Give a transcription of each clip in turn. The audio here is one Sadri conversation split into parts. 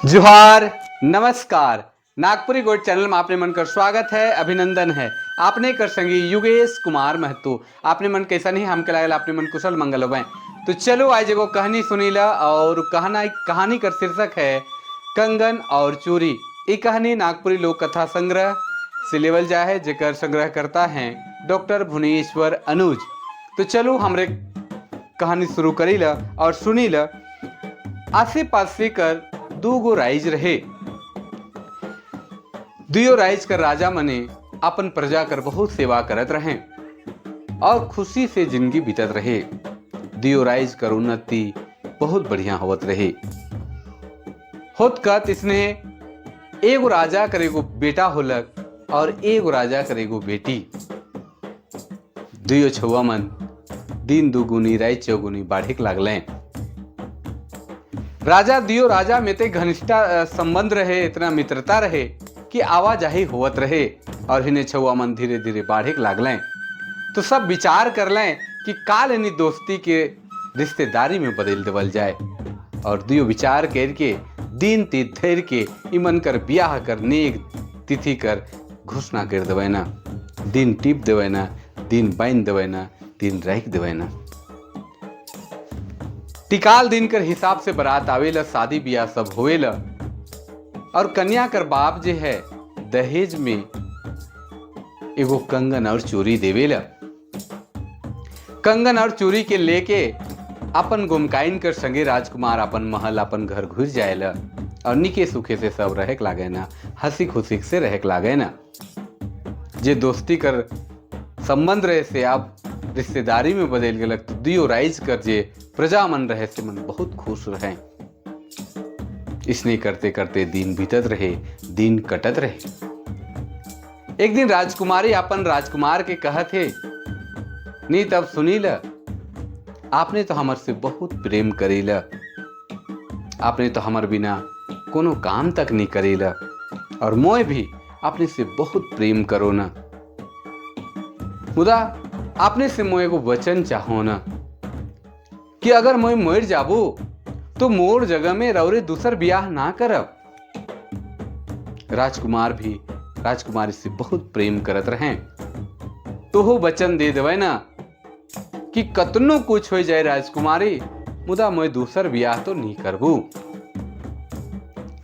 जोहार, नमस्कार। नागपुरी गोड चैनल में आपने मन कर स्वागत है, अभिनंदन है। आपने कर संगी युगेश कुमार महतो। आपने मन कैसा नहीं हम के लागल आपने मन कुशल मंगल हो। तो चलो आज एगो कहानी सुनीला और कहना कहानी कर शीर्षक है कंगन और चूरी। ये कहानी नागपुरी लोक कथा संग्रह से लेवल जाए है, जेकर संग्रह करता हैं डॉक्टर भुवनेश्वर अनुज। तो चलो हमरे कहानी शुरू करीला और सुनीला। आसे पासे कर दू गो राइज रहे। दुयो राइज कर राजा मने अपन प्रजा कर बहुत सेवा करत रहे और खुशी से जिंदगी बीतत रहे। दियो राइज कर उन्नति बहुत बढ़िया होवत रहे। होत कत इसने एगो राजा कर एगो बेटा होलक और एगो राजा कर एगो बेटी। दुयो छुआ मन दिन दुगुनी रात चौगुनी बाढ़े के लागलें। राजा दियो राजा में ते घनिष्ठा संबंध रहे, इतना मित्रता रहे कि आवाजाही होवत रहे और हिने छुआ मन धीरे धीरे बाढ़े के लागलें। तो सब विचार कर लें कि काल इन्हीं दोस्ती के रिश्तेदारी में बदल देवल जाए और दियो विचार करके दिन तिथ धर के इमन कर ब्याह कर नेक तिथि कर घोषणा कर देवे ना, दिन टिप देवे ना, दिन बांध देवे ना, दिन रख देवे ना। टिकाल दिन कर हिसाब से बारात आवेला, शादी ब्याह सब होवेला और कन्या कर बाप जे है दहेज में एगो कंगन और चूरी देवेला। कंगन और चूरी के लेके अपन गुमकाइन कर संगे राजकुमार अपन महल अपन घर घुस जाएला और निके सुखे से सब रहे के लागे ना, हंसी खुशी से रहे के लागे ना। जे दोस्ती कर संबंध रहे से अब रिश्तेदारी में बदल गलक। तो दियो राइज कर जे प्रजा मन रहे से मन बहुत खुश रहे। इसने करते करते दिन बीतत रहे, दिन कटत रहे। एक दिन राजकुमारी अपन राजकुमार के कहत है, नी तब सुनी ल, आपने तो हमर से बहुत प्रेम करीला, आपने तो हमर बिना कोनो काम तक नहीं करीला और मोय भी आपने से बहुत प्रेम करो ना। मुदा आपने से मोय एगो वचन चाहो ना कि अगर मोय मर जाबो तो मोर जगह में रौरे दूसर ब्याह ना करब। राजकुमार भी राजकुमारी से बहुत प्रेम करत रहे, तो हो वचन दे देवे ना कि कतनो कुछ हो जाए राजकुमारी, मुदा मैं दूसर ब्याह तो नहीं करबू।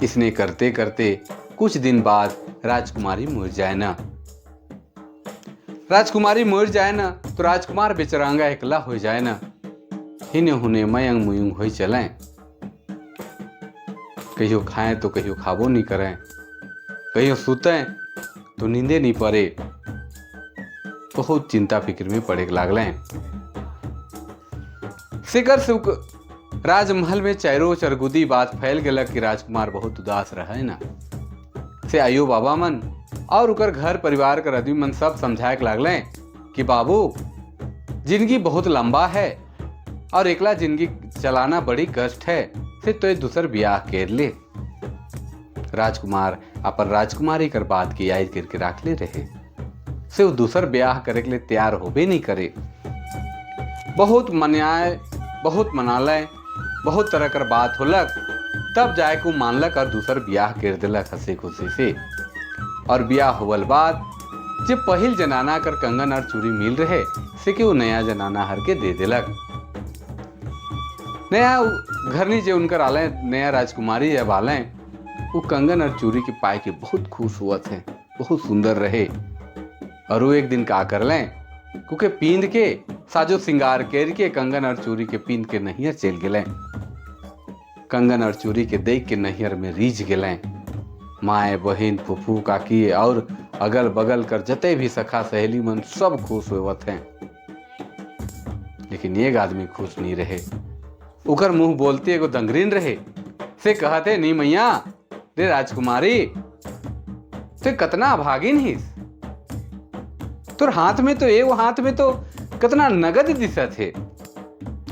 इसने करते करते कुछ दिन बाद राजकुमारी मर जाए ना। राजकुमारी मर जाए ना तो राजकुमार बेचरांगा एकला हो जाए ना। हिने हुने मयंग मुयंग हो चले, कहियो खाए तो कहियो खाबो नहीं करें, कहियो सुते तो नींदे नहीं पड़े। बहुत चिंता फिक्र में पड़े लागले। सिकर सुख राजमहल में चारों चरगुदी बात फैल गलक कि राजकुमार बहुत उदास रहे ना। से आयो बाबा मन और उकर घर परिवार कर आदमी मन सब समझाए के लागले कि बाबू, जिंदगी बहुत लंबा है और एकला जिंदगी चलाना बड़ी कष्ट है, से तो दूसर ब्याह कर ले। राजकुमार अपन राजकुमारी कर बात की याद करके रख ले रहे, से वो दूसर ब्याह करे के लिए तैयार होबे नहीं करे। बहुत मनाए, बहुत मनाले, बहुत तरह कर बात होलक, तब जाए को मानलक और दूसर ब्याह कर दिलक हंसी खुशी से। और ब्याह होवल बाद जे पहिल जनाना कर कंगन और चूड़ी मिल रहे से कि वो नया जनाना हर के दे दिलक। नया घरनी जे उनकर आले, नया राजकुमारी जब आले, वो कंगन और चूड़ी के पाए के बहुत खुश हुआ थे, बहुत सुंदर रहे। और वो एक दिन का कर लें, कुके पींद के साजो सिंगार कर के कंगन और चूड़ी के पींद के नैहर चल गए। कंगन और चूड़ी के देख के नैहर में रीझ गए। माए बहन फूफू काकी और अगल बगल कर जते भी सखा सहेली मन सब खुश होवत हैं, लेकिन एक आदमी खुश नहीं रहे। उकर मुंह बोलते एगो दंगरीन रहे, से कहते, नी मैया रे राजकुमारी, ते कतना भागिन हिस, तोर हाथ में तो एगो हाथ में तो कतना नगद दिसत है,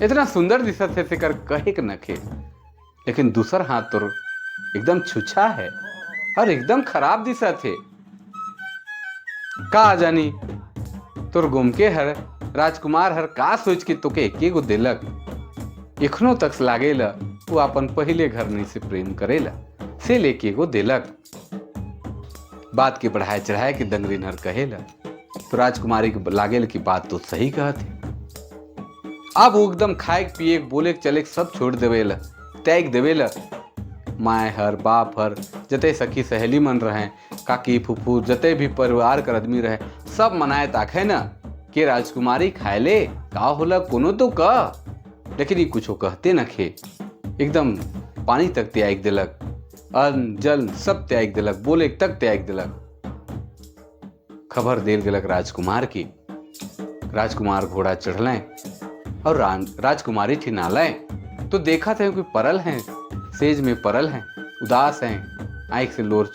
इतना सुंदर दिसत है से कर कहे के नखे, लेकिन दूसर हाथ तोर एकदम छुछा है और एकदम खराब दिसत है। का जानी तोर गुमके हर राजकुमार हर का सोच के तोके एके गो देलक। एखनो तक लागेला वो अपन पहले घर नहीं से प्रेम करेला, से लेके एगो देलक। बात के बढ़ाए चढ़ाए के दंगरी नर कहेला तो राजकुमारी के लागेल कि बात तो सही कहत है। अब वो एकदम खाए पिए बोले चले सब छोड़ देवेला, त्याग देवेला। माए हर बाप हर जते सखी सहेली मन रहे, काकी फूफू जते भी परिवार कर आदमी रहे, सब मनाए ताखे न कि राजकुमारी खाए ले का होला कोनो तो कह, लेकिन ये कुछो कहते न खे। एकदम पानी तक त्याग दिलक, अन्न जल सब त्याग दिलक, बोले तक त्याग दिलक। खबर देल गेलक राजकुमार की। राजकुमार घोड़ा चढ़लें और राजकुमारी ठिनालें तो देखा थे कि परल हैं, सेज में परल हैं, उदास हैं, आंख से लोर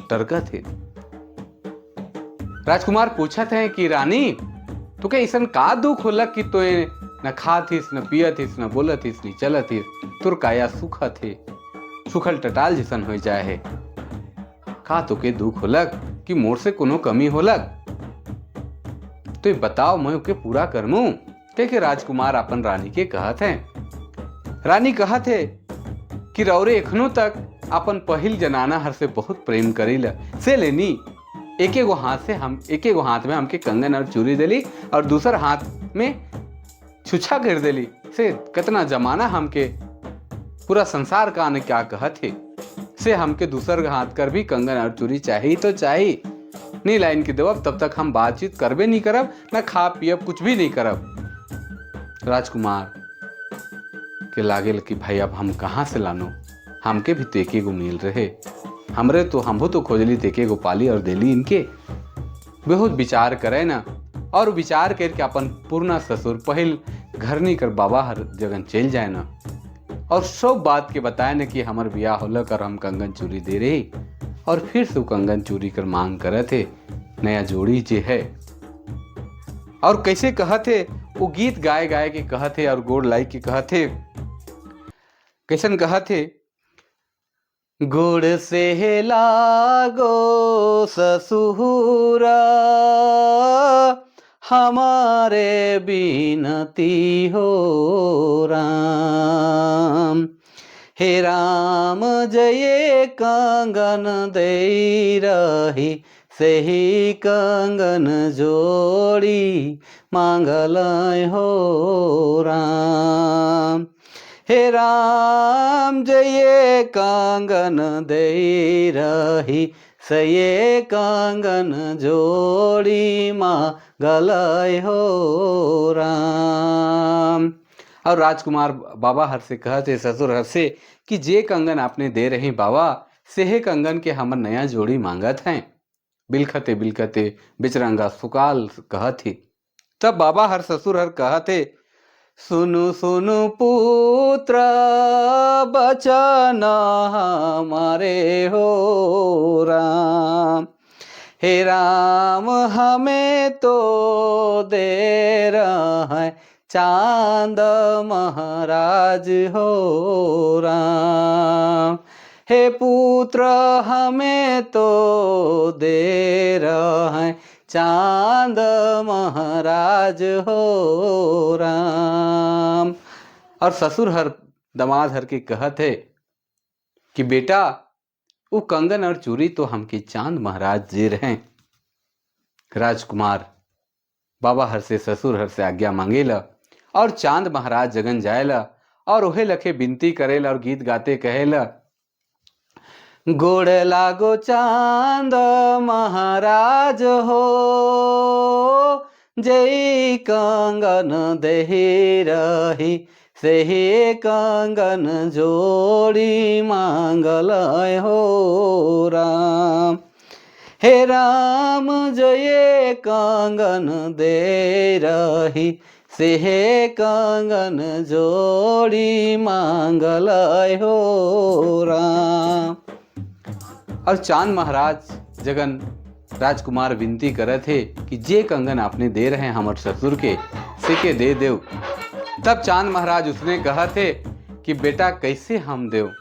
टरकत थे। राजकुमार पूछत हैं कि रानी तो क्या ऐसा का दुख होलक कि तो न खात हिस न पियत हिस न बोलत हिस न चलत हिस, तुर काया सुखत है, सुखल टटाल जैसन हो जाए है, का तो के दुख होलक कि मोर से कोनो कमी होलक, तो ये बताओ मैं ओके पूरा करमू। के के राजकुमार अपन रानी के कहत हैं। रानी कहत है कि रौरे एखनो तक अपन पहिल जनाना हर से बहुत प्रेम करीला, से लेनी एके गो हाथ से हम एके गो हाथ में हमके कंगन और चूड़ी देली और दूसर हाथ में छुछा कर देली, से कितना जमाना हमके पूरा संसार का ने क्या कहत है, से हमके दूसर हाथ कर भी कंगन और चूड़ी चाहिए तो चाहिए, नहीं लाइन के देवब तब तक हम बातचीत करबे नहीं करब, ना खा पियब, कुछ भी नहीं करब। राजकुमार के लागेल कि भाई अब हम कहाँ से लानो, हमके भी तो एके गो मिल रहे, हमरे तो हमहू तो खोजली तो एके गो पाली और देली इनके। बहुत विचार करे ना और विचार करके अपन पूर्णा ससुर पहिल घरनी कर बाबा हर जगन चल जाए ना और सब बात के बताए न कि हमर बियाह होलक और हम कंगन चूड़ी दे रही, और फिर से कंगन चूड़ी कर मांग करे थे नया जोड़ी जे है। और कैसे कहते वो गीत गाए गाए के कहते और गोड़ लाई के कहते, कैसन कहते, गोड़ से लागो ससुरा हमारे बिनती हो राम, हे राम जय कंगन दे रही सेही कंगन जोड़ी मांगल हो राम, हे राम जय कंगन दे रही सये कंगन जोड़ी मांगल हो राम। और राजकुमार बाबा हर से कहते ससुर हर से कि जे कंगन आपने दे रहे बाबा सेहे कंगन के हमर नया जोड़ी मांगत हैं। बिलखते बिलखते बिचरंगा सुकाल कहत ही। तब बाबा हर ससुर हर कहते, सुनु सुनु पुत्र बचन हमारे हो राम, हे राम हमें तो दे रहा चांद महाराज हो राम, हे पुत्र हमें तो दे रहा चांद महाराज हो राम। और ससुर हर दमाद हर के कहत है कि बेटा वो कंगन और चूड़ी तो हमके चांद महाराज जे रहे। राजकुमार बाबा हर से ससुर हर से आज्ञा मांगेला और चांद महाराज जगन जाएला और ओहे लखे विनती करेला और गीत गाते कहेला, गोड़ लागो चांद महाराज हो जय कंगन देहि रही सेही कंगन जोड़ी मांगल हो राम, हे राम जय कंगन दे रही सेहे कंगन जोड़ी मांगल हो राम। और चांद महाराज जगन राजकुमार विनती करत थे कि जे कंगन आपने दे रहे हैं हमर ससुर के सेके दे देव। तब चांद महाराज उसने कहा थे कि बेटा कैसे हम देव,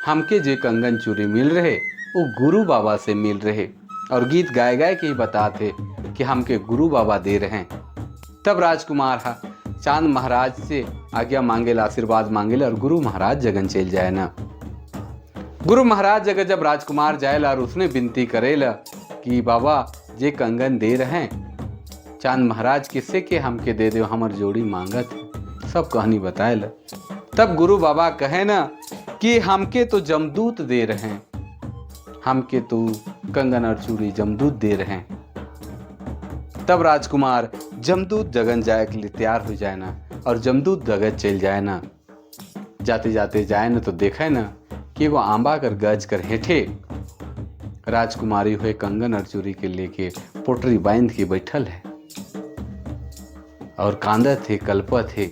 हमके जे कंगन चूड़ी मिल रहे वो गुरु बाबा से मिल रहे, और गीत गाए गाए के ही बताते कि हमके गुरु बाबा दे रहे हैं। तब राजकुमार हा चांद महाराज से आज्ञा मांगेला, आशीर्वाद मांगेला और गुरु महाराज जगन चल जाए ना। गुरु महाराज जगह जब राजकुमार जाएला और उसने विनती करेला कि बाबा, जे कंगन दे रहे चांद महाराज, किससे के हमके दे दे, हमर जोड़ी मांगत है। सब कहानी बताएला। तब गुरु बाबा कहे ना कि हमके तो जमदूत दे रहे हैं, हमके तो कंगन और चूड़ी जमदूत दे रहे हैं। तब राजकुमार जमदूत जगन जाए के लिए तैयार हो जाए ना और जमदूत जगत चल जाए ना। जाते जाते जाए ना तो देखे ना कि एगो आंबा कर गज कर हेठे राजकुमारी हुए कंगन और चूड़ी के लेके पोटरी बांध के बैठल है और कांदत थे, कल्पत थे।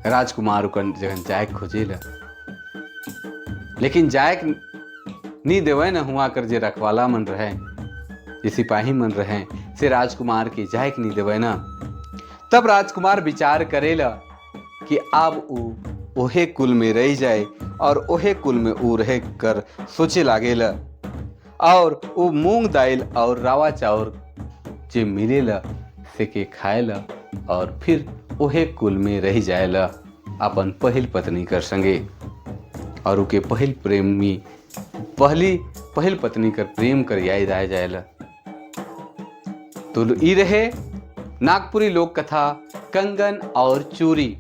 राजकुमार ओकर जगन जाए खोजेला, लेकिन जाए नी देवे न। हुआ कर जे रखवाला मन रहे, जे सिपाही मन रहे, से राजकुमार के जाए नहीं देवे ना। तब राजकुमार विचार करेला कि अब ऊ ओहे कुल में रह जाए और ओहे कुल में ऊ रह कर सोचे लागेला और वो मूंग दाइल और रावा चाउर जे मिलेला से के खाएला और फिर ओहे कुल में रह जाएला अपन पहिल पत्नी कर संगे और उके पहिल प्रेमी, पहली पहिल पत्नी कर प्रेम कर याद आ जाएला। तो ई रहे नागपुरी लोक कथा कंगन और चूरी।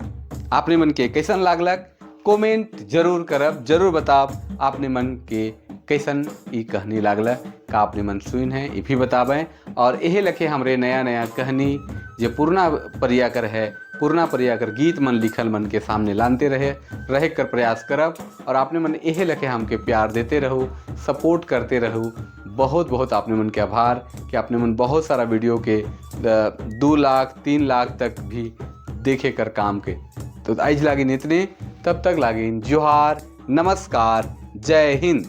आपने मन के कैसन लागलक, कमेंट जरूर करब, जरूर बताब आपने मन के कैसन ई कहानी लागलक का, आपने मन सुन है, ई भी बताबें। और यही लखे हमरे नया नया कहानी जे पुरना परियाकर है, पुरना परियाकर गीत मन लिखल मन के सामने लानते रहे रहे कर प्रयास करब। और आपने मन यही लखे हमके प्यार देते रहो, सपोर्ट करते रहो। बहुत बहुत आपने मन के आभार कि आपने मन बहुत सारा वीडियो के 2 लाख, 3 लाख तक भी देखे कर काम के। तो आज लागिन इतने, तब तक लागिन जोहार, नमस्कार, जय हिंद।